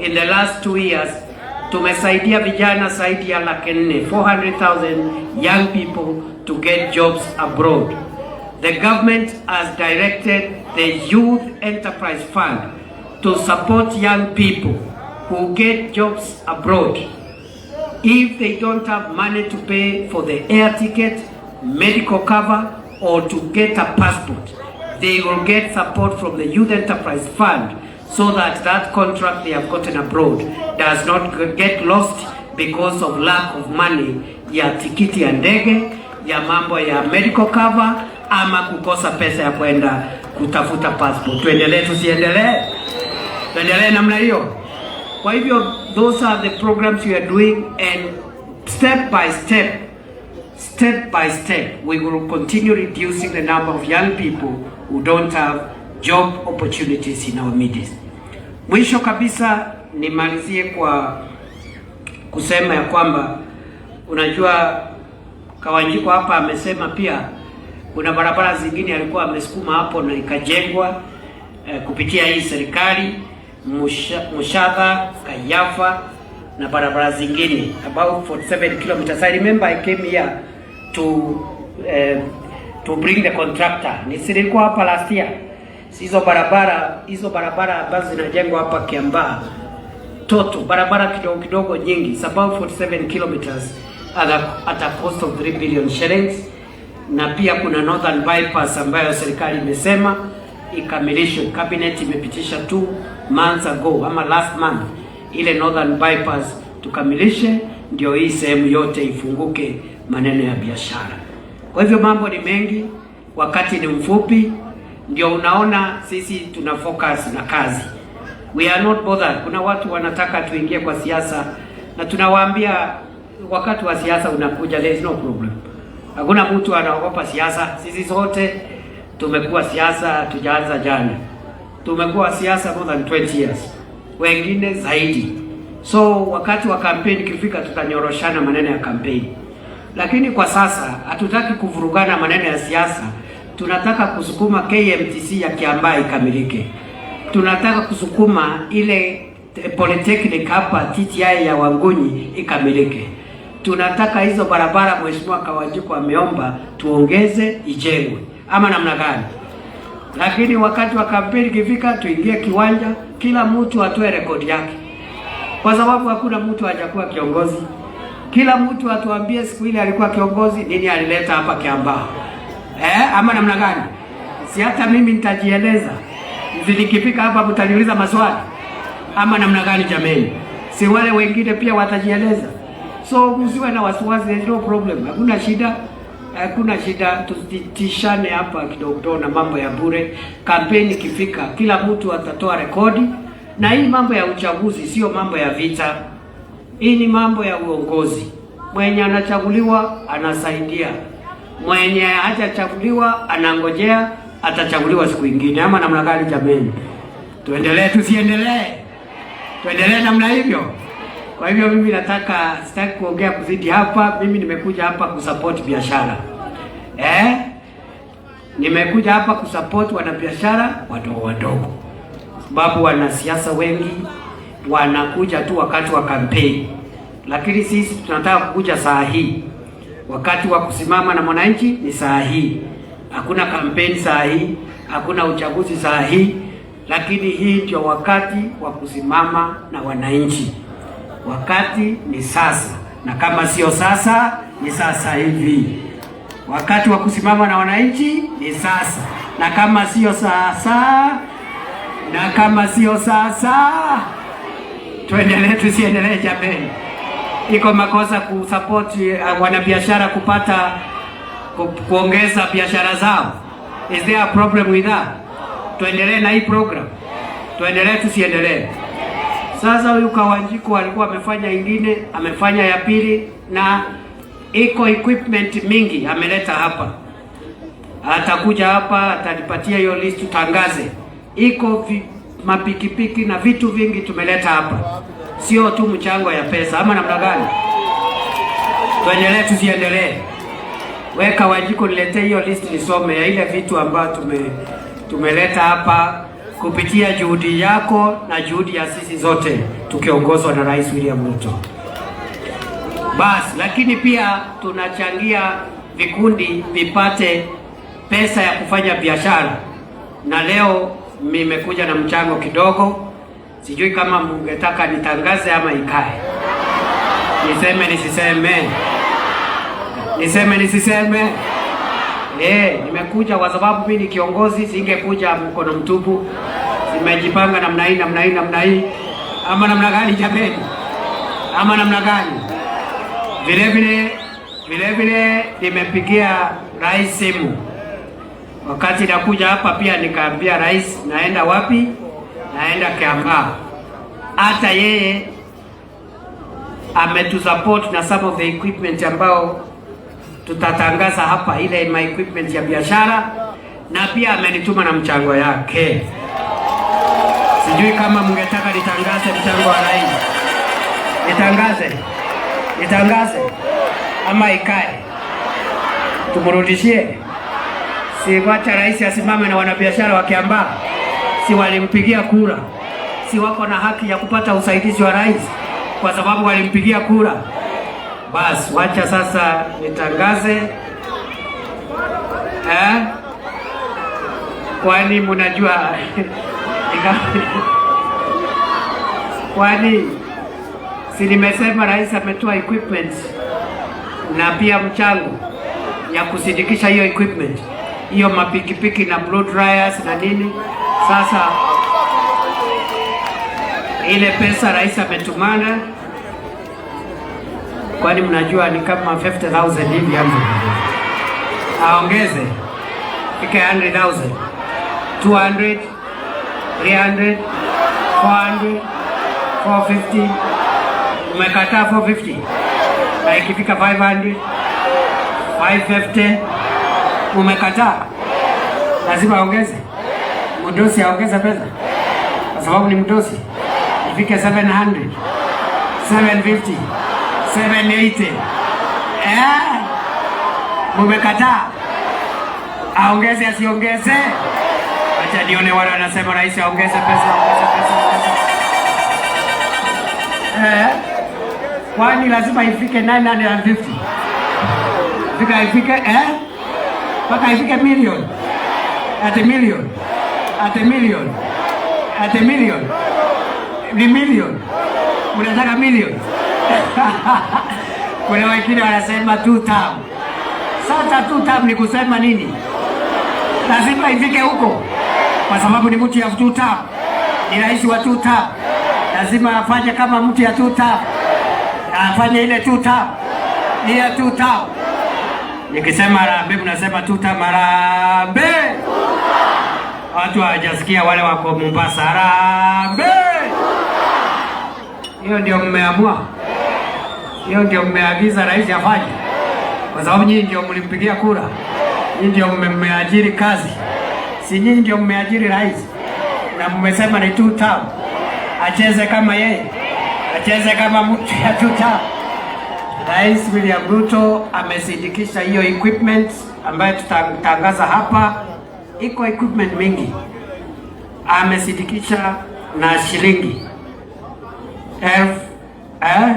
In the last 2 years tumesaidia vijana zaidi ya 400,000, 400,000 young people to get jobs abroad. The government has directed the Youth Enterprise Fund to support young people who get jobs abroad. If they don't have money to pay for the air ticket, medical cover, or to get a passport, they will get support from the Youth Enterprise Fund so that that contract they have gotten abroad does not get lost because of lack of money ya tikiti ya ndege, ya mambo ya medical cover, ama kukosa pesa ya kwenda kutafuta passport. Tuendelee tusiendelee? Tuendelee namna hiyo? Kwa hivyo those are the programs we are doing, and step by step, step by step, we will continue reducing the number of young people who don't have job opportunities in our midst. Mwisho kabisa nimalizie kwa kusema ya kwamba unajua Kawanjiku hapa amesema pia kuna barabara zingine alikuwa amesukuma hapo na ikajengwa kupitia hii serikali Muchatha, Kayafa na barabara zingine about 47 kilometers. I remember I came here to bring the contractor. Nilikuwa hapa last year. Hizo barabara ambazo zinajengwa hapa Kiambaa toto barabara kidogo kidogo nyingi, it's about 47 kilometers at a cost of 3 billion shillings. Na pia kuna Northern Bypass ambayo serikali imesema ikamilishwe. Cabinet imepitisha 2 months ago ama last month, ile Northern Bypass tukamilishe, ndio hii sehemu yote ifunguke maneno ya biashara. Kwa hivyo mambo ni mengi, wakati ni mfupi, ndio unaona sisi tuna focus na kazi. We are not bothered. Kuna watu wanataka tuingie kwa siasa na tunawaambia wakati wa siasa unakuja, there is no problem. Hakuna mtu anaogopa siasa. Sisi sote tumekuwa siasa, tujaanza jana. Tumekuwa siasa more than 20 years, wengine zaidi. So wakati wa kampeni ikifika, tutanyoroshana maneno ya kampeni, lakini kwa sasa hatutaki kuvurugana maneno ya siasa. Tunataka kusukuma KMTC ya Kiambaa ikamilike. Tunataka kusukuma ile polytechnic hapa TTI ya Wangunyi ikamilike. Tunataka hizo barabara Mheshimiwa Kawanjiku ameomba tuongeze ijengwe, ama namna gani? Lakini wakati wa kampeni ikifika, tuingie kiwanja, kila mtu atoe rekodi yake, kwa sababu hakuna mtu hajakuwa kiongozi. Kila mtu atuambie siku ile alikuwa kiongozi, nini alileta hapa Kiambaa, ama namna gani? Si hata mimi nitajieleza, nikifika hapa mtaniuliza maswali ama namna gani? Jameni, si wale wengine pia watajieleza? So msiwe na wasiwasi, there is no problem, hakuna shida, hakuna shida. Tusitishane hapa kidogo kidogo na mambo ya bure. Kampeni ikifika, kila mtu atatoa rekodi, na hii mambo ya uchaguzi sio mambo ya vita, hii ni mambo ya uongozi. Mwenye anachaguliwa anasaidia, mwenye hajachaguliwa anangojea atachaguliwa siku ingine, ama namna gani? Jameni, tuendelee tusiendelee? Tuendelee namna hivyo. Kwa hivyo mimi nataka, sitaki kuongea kuzidi hapa. Mimi nimekuja hapa kusupport biashara, eh? Nimekuja hapa kusupport wanabiashara wadogo wadogo, sababu wanasiasa wengi wanakuja tu wakati wa kampeni, lakini sisi tunataka kukuja saa hii. Wakati wa kusimama na mwananchi ni saa hii. Hakuna kampeni saa hii, hakuna uchaguzi saa hii, lakini hii ndio wakati wa kusimama na wananchi. Wakati ni sasa, na kama sio sasa ni sasa hivi. Wakati wa kusimama na wananchi ni sasa, na kama sio sasa, na kama sio sasa, tuendelee tusiendelee? Jameni, iko makosa kusupport wanabiashara kupata kuongeza biashara zao? Is there a problem with that? Tuendelee na hii program, tuendelee tusiendelee? Sasa huyu Kawanjiku alikuwa amefanya ingine, amefanya ya pili, na iko equipment mingi ameleta hapa. Atakuja hapa atanipatia hiyo list, tutangaze. Iko mapikipiki na vitu vingi tumeleta hapa, sio tu mchango ya pesa, ama namna gani? Tuendelee tusiendelee? Weka Wanjiku, niletee hiyo list nisome ya ile vitu ambayo tumeleta hapa. kupitia juhudi yako na juhudi ya sisi zote tukiongozwa na Rais William Ruto. Basi, lakini pia tunachangia vikundi vipate pesa ya kufanya biashara, na leo nimekuja na mchango kidogo. Sijui kama mungetaka nitangaze ama ikae, niseme nisiseme, niseme nisiseme? Nimekuja kwa sababu mimi ni kiongozi, singekuja mkono mtupu. Nimejipanga namna hii, namna hii, namna hii, ama namna gani jameni? Ama namna gani? Vile vile nimepigia rais simu wakati nakuja hapa, pia nikaambia rais naenda wapi? Naenda Kiambaa. Hata yeye ametusupport na some of the equipment ambao tutatangaza hapa, ile ma equipment ya biashara, na pia amenituma na mchango yake. Sijui kama mngetaka nitangaze mchango wa rais. Nitangaze? Nitangaze ama ikae? Tumrudishie? Si wacha rais asimame na wanabiashara wa Kiambaa? Si walimpigia kura? Si wako na haki ya kupata usaidizi wa rais kwa sababu walimpigia kura? Bas, wacha sasa nitangaze, eh? Kwani mnajua, kwani si nimesema rais ametoa equipment na pia mchango ya kusindikisha hiyo equipment, hiyo mapikipiki na blow dryers na nini. Sasa ile pesa rais ametumana, kwani mnajua ni kama 50,000 hivi ama aongeze fike 100,000, 200, 300, 400, 450. Umekataa 450 na ikifika 500, 550, umekataa, lazima aongeze. Mdosi aongeze pesa kwa sababu ni mdosi, ifike 700, 750, 780. Eh, mumekataa, aongeze asiongeze? Acha nione wale wanasema rais aongeze pesa, aongeze pesa, aongeze. Eh, kwani lazima ifike 950? Fika ifike, eh? Mpaka ifike million. At a million. At a million. At a million. Ni million. Unataka million? Kuna wengine wanasema two term. Sasa two term ni kusema nini? Lazima ifike huko, kwa sababu ni mtu ya two term, ni rais wa two term. Lazima afanye kama mtu ya two term, afanye ile two term, ile two term. Nikisema harambee, mnasema two term. Harambee! Watu hawajasikia wale wako Mombasa. Harambee! Hiyo ndio mmeamua, hiyo ndio mmeagiza rais afanye, kwa sababu nyinyi ndio mlimpigia kura, nyinyi ndio mmeajiri kazi, si nyinyi ndio mmeajiri rais, na mmesema ni two term, acheze kama yeye, acheze kama mtu ya two term. Rais William Ruto amesindikisha hiyo equipment ambayo tutatangaza hapa. Iko equipment mingi, amesindikisha na shilingi elfu, eh? Eh?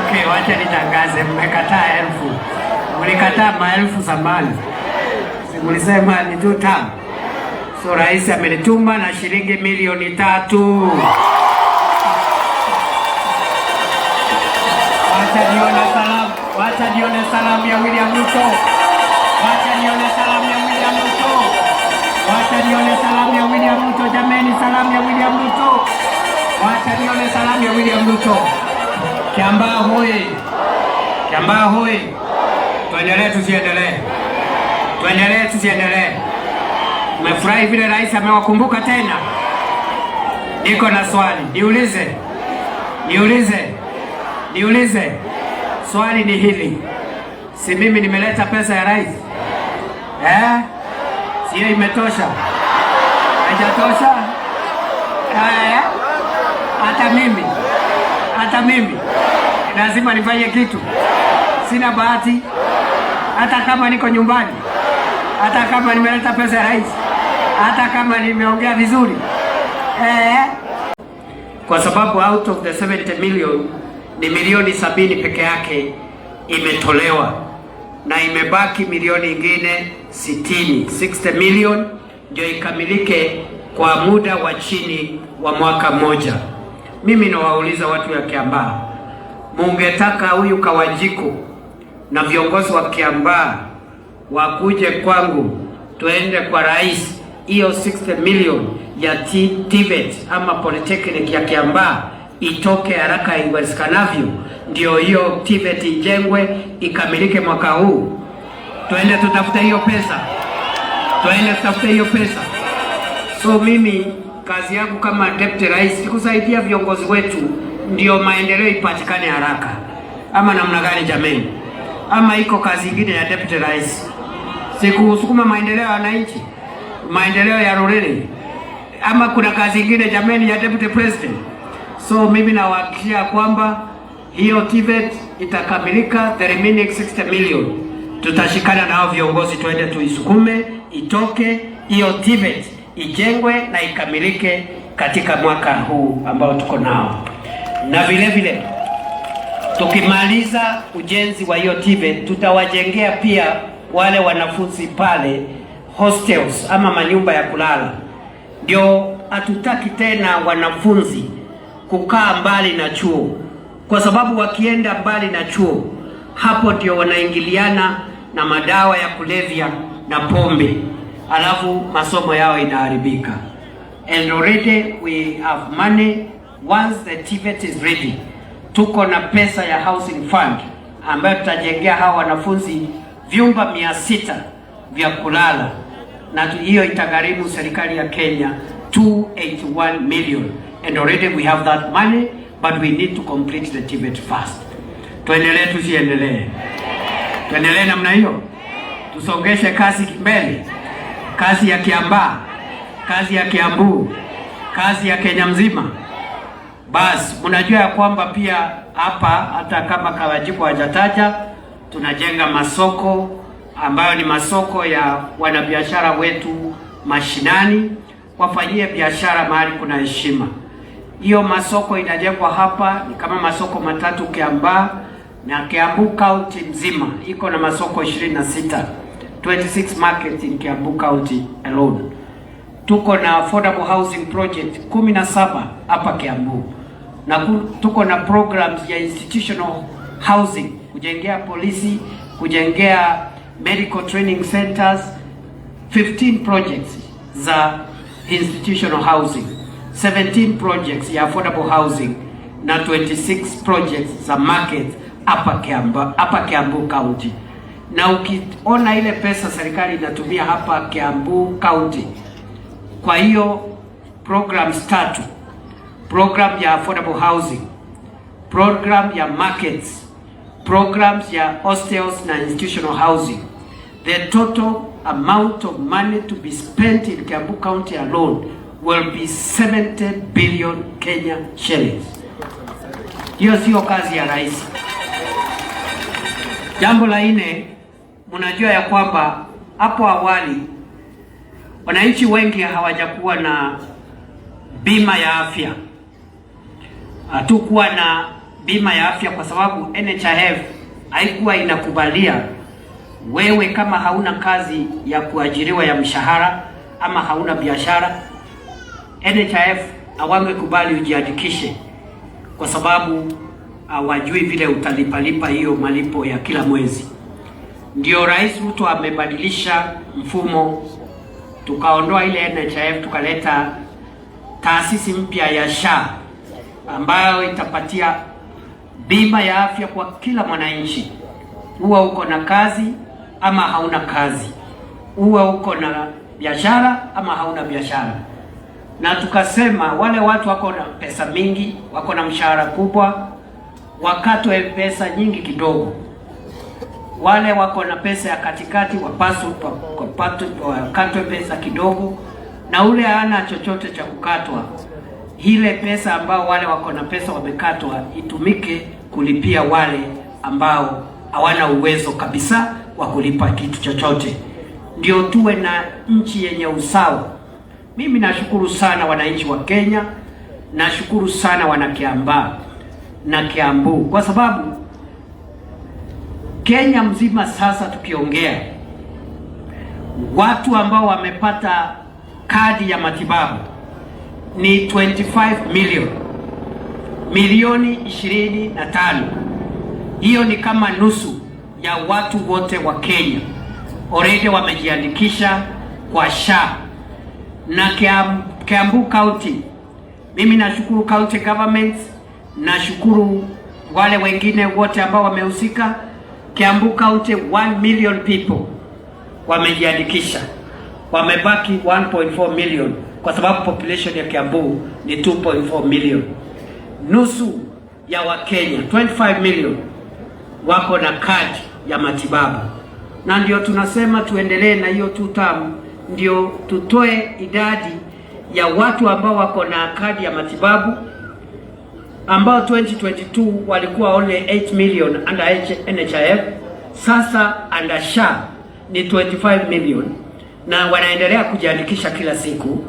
Okay, wacha nitangaze, mmekataa elfu, mlikataa maelfu zamani, si mlisema ni two term. So rais amenituma na shilingi milioni 3. Wacha nione salamu, wacha nione salamu ya William Ruto. Wacha nione salamu ya William Ruto. Wacha nione salamu ya William Ruto, jameni, salamu ya William Ruto. Wacha nione salamu ya William Ruto. Kiambaa hoi! Kiambaa hoi! Tuendelee tusiendelee? Tuendelee tusiendelee? Umefurahi vile rais amewakumbuka tena? Niko na swali, niulize, niulize, niulize. Swali ni hili, si mimi nimeleta pesa ya rais, eh? Sio imetosha? Haijatosha? Eh? Hata mimi lazima nifanye kitu. Sina bahati, hata kama niko nyumbani, Hata kama nimeleta pesa ya rais, hata kama nimeongea vizuri, eh? Kwa sababu out of the 70 million ni milioni 70 peke yake imetolewa na imebaki milioni ingine 60, 60 million ndio ikamilike kwa muda wa chini wa mwaka mmoja. Mimi nawauliza watu ya Kiambaa, mungetaka huyu Kawanjiku na viongozi wa Kiambaa wakuje kwangu tuende kwa rais, hiyo 60 million ya TVET ama Polytechnic ya Kiambaa itoke haraka iwezekanavyo, ndio hiyo TVET ijengwe ikamilike mwaka huu? Tuende tutafute hiyo pesa, tuende tutafute hiyo pesa. So mimi kazi yangu kama deputy rais ni kusaidia viongozi wetu ndio maendeleo ipatikane haraka, ama namna gani jameni? Ama iko kazi ingine ya deputy rais? Si kusukuma maendeleo ya wananchi, maendeleo ya ruriri, ama kuna kazi ingine jameni ya deputy president? So mimi nawahakikishia kwamba hiyo TVET itakamilika, the remaining 60 million tutashikana nao viongozi, tuende tuisukume itoke hiyo TVET ijengwe na ikamilike katika mwaka huu ambao tuko nao, na vile vile tukimaliza ujenzi wa hiyo TVET tutawajengea pia wale wanafunzi pale hostels ama manyumba ya kulala. Ndio hatutaki tena wanafunzi kukaa mbali na chuo, kwa sababu wakienda mbali na chuo, hapo ndio wanaingiliana na madawa ya kulevya na pombe, alafu masomo yao inaharibika. And already we have money. Once the TVET is ready, tuko na pesa ya housing fund ambayo tutajengea hawa wanafunzi vyumba 600 vya kulala, na hiyo itagharimu serikali ya Kenya 281 million, and already we have that money, but we need to complete the TVET first. Tuendelee tusiendelee? Tuendelee namna hiyo, tusongeshe kazi mbele, kazi ya Kiambaa, kazi ya Kiambu, kazi ya Kenya mzima. Basi mnajua ya kwamba pia hapa hata kama Kawanjiku hajataja, tunajenga masoko ambayo ni masoko ya wanabiashara wetu mashinani, wafanyie biashara mahali kuna heshima. Hiyo masoko inajengwa hapa ni kama masoko matatu Kiambaa na Kiambu County mzima iko na masoko 26, 26 markets in Kiambu County alone. Tuko na affordable housing project 17 hapa Kiambu na tuko na programs ya institutional housing, kujengea polisi, kujengea medical training centers, 15 projects za institutional housing, 17 projects ya affordable housing na 26 projects za market hapa Kiambu, hapa Kiambu County. Na ukiona ile pesa serikali inatumia hapa Kiambu County, kwa hiyo programs tatu, program ya affordable housing, program ya markets, programs ya hostels na institutional housing, the total amount of money to be spent in Kiambu County alone will be 70 billion Kenya shillings. Hiyo sio kazi ya rais. Jambo la nne, mnajua ya kwamba hapo awali wananchi wengi hawajakuwa na bima ya afya. Hatukuwa na bima ya afya kwa sababu NHIF haikuwa inakubalia wewe kama hauna kazi ya kuajiriwa ya mshahara ama hauna biashara, NHIF hawangekubali ujiandikishe kwa sababu hawajui vile utalipalipa hiyo malipo ya kila mwezi. Ndio Rais Ruto amebadilisha mfumo, tukaondoa ile NHIF tukaleta taasisi mpya ya SHA ambayo itapatia bima ya afya kwa kila mwananchi, uwe uko na kazi ama hauna kazi, uwe uko na biashara ama hauna biashara. Na tukasema wale watu wako na pesa mingi, wako na mshahara kubwa, wakatwe pesa nyingi kidogo. Wale wako na pesa ya katikati wapaswe wakatwe pesa kidogo, na ule hana chochote cha kukatwa, ile pesa ambao wale wako na pesa wamekatwa itumike kulipia wale ambao hawana uwezo kabisa wa kulipa kitu chochote. ndio tuwe na nchi yenye usawa. Mimi nashukuru sana wananchi wa Kenya, nashukuru sana wana Kiambaa na Kiambu kwa sababu Kenya mzima sasa tukiongea, watu ambao wamepata kadi ya matibabu ni 25 million, milioni 25. Hiyo ni kama nusu ya watu wote wa Kenya already wamejiandikisha kwa SHA. Na Kiambu County, mimi nashukuru county government, nashukuru wale wengine wote ambao wamehusika. Kiambu County 1 million people wamejiandikisha, wamebaki 1.4 million kwa sababu population ya Kiambu ni 2.4 million. Nusu ya Wakenya 25 million wako na kadi ya matibabu, na ndio tunasema tuendelee na hiyo two term, ndio tutoe idadi ya watu ambao wako na kadi ya matibabu ambao 2022 walikuwa only 8 million under NHIF, sasa under SHA ni 25 million na wanaendelea kujiandikisha kila siku,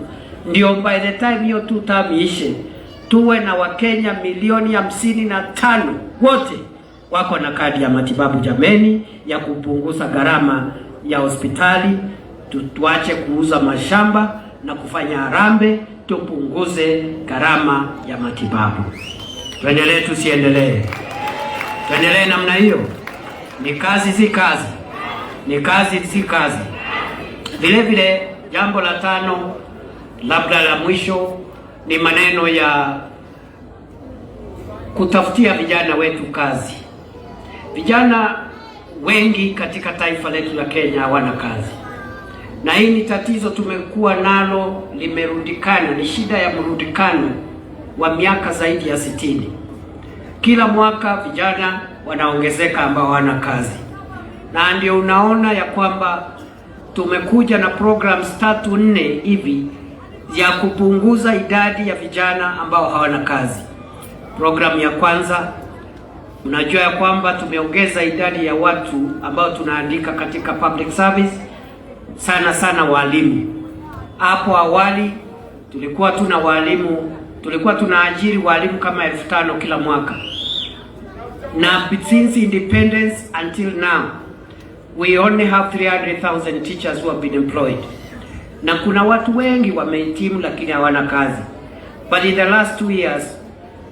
ndio by the time hiyo two term iishe tuwe na Wakenya milioni 55 wote wako na kadi ya matibabu jameni, ya kupunguza gharama ya hospitali. Tuache kuuza mashamba na kufanya harambee, tupunguze gharama ya matibabu. Tuendelee tusiendelee? Tuendelee namna hiyo? Ni kazi si kazi? Ni kazi si kazi? Vile vile, jambo la tano, labda la mwisho, ni maneno ya kutafutia vijana wetu kazi. Vijana wengi katika taifa letu la Kenya hawana kazi, na hii ni tatizo tumekuwa nalo, limerundikana, ni shida ya mrundikano wa miaka zaidi ya 60. Kila mwaka vijana wanaongezeka ambao hawana kazi, na ndio unaona ya kwamba tumekuja na programs tatu nne hivi ya kupunguza idadi ya vijana ambao hawana kazi. Programu ya kwanza, unajua ya kwamba tumeongeza idadi ya watu ambao tunaandika katika public service, sana sana walimu. Hapo awali tulikuwa tuna walimu, tulikuwa tunaajiri walimu kama 5,000 kila mwaka, na since independence until now we only have 300,000 teachers who have been employed, na kuna watu wengi wamehitimu lakini hawana kazi. But in the last 2 years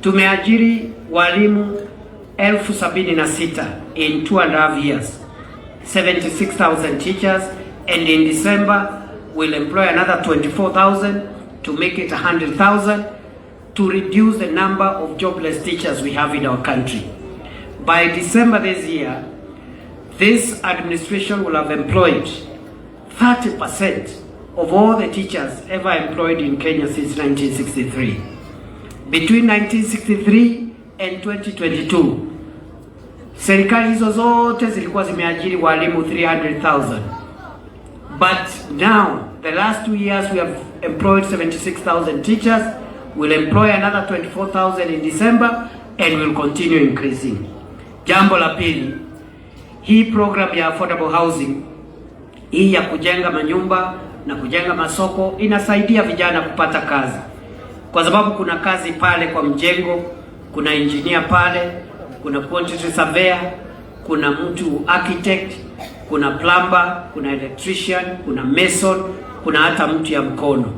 tumeajiri walimu 76,000 in 2.5 years, 76,000 teachers, and in December we'll employ another 24,000 to make it 100,000 to reduce the number of jobless teachers we have in our country. By December this year, this administration will have employed 30% of all the teachers ever employed in Kenya since 1963. Between 1963 and 2022, serikali hizo zote zilikuwa zimeajiri walimu 300,000. But now, the last 2 years we have employed 76,000 teachers. We'll employ another 24,000 in December and we'll continue increasing. Jambo la pili, hii program ya affordable housing hii ya kujenga manyumba na kujenga masoko inasaidia vijana kupata kazi, kwa sababu kuna kazi pale kwa mjengo, kuna engineer pale, kuna quantity surveyor, kuna mtu architect, kuna plumber, kuna electrician, kuna mason, kuna hata mtu ya mkono.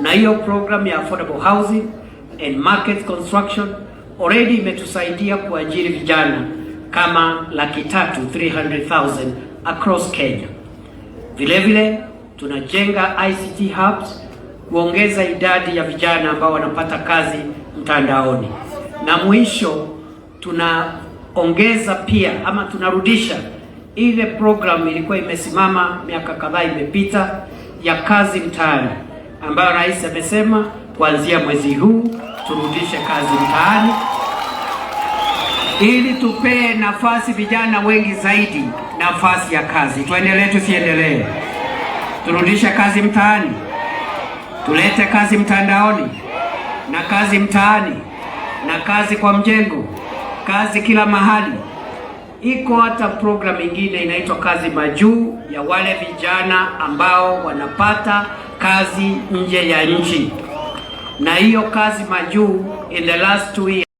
Na hiyo program ya affordable housing and market construction already imetusaidia kuajiri vijana kama 300,000, 300,000 across Kenya. Vile vile tunajenga ICT hubs kuongeza idadi ya vijana ambao wanapata kazi mtandaoni, na mwisho tunaongeza pia ama tunarudisha ile program ilikuwa imesimama miaka kadhaa imepita ya kazi mtaani, ambayo rais amesema kuanzia mwezi huu turudishe kazi mtaani ili tupee nafasi vijana wengi zaidi nafasi ya kazi. Tuendelee tusiendelee? Turudishe kazi mtaani, tulete kazi mtandaoni na kazi mtaani na kazi kwa mjengo, kazi kila mahali. Iko hata program ingine inaitwa Kazi Majuu ya wale vijana ambao wanapata kazi nje ya nchi, na hiyo Kazi Majuu in the last 2 years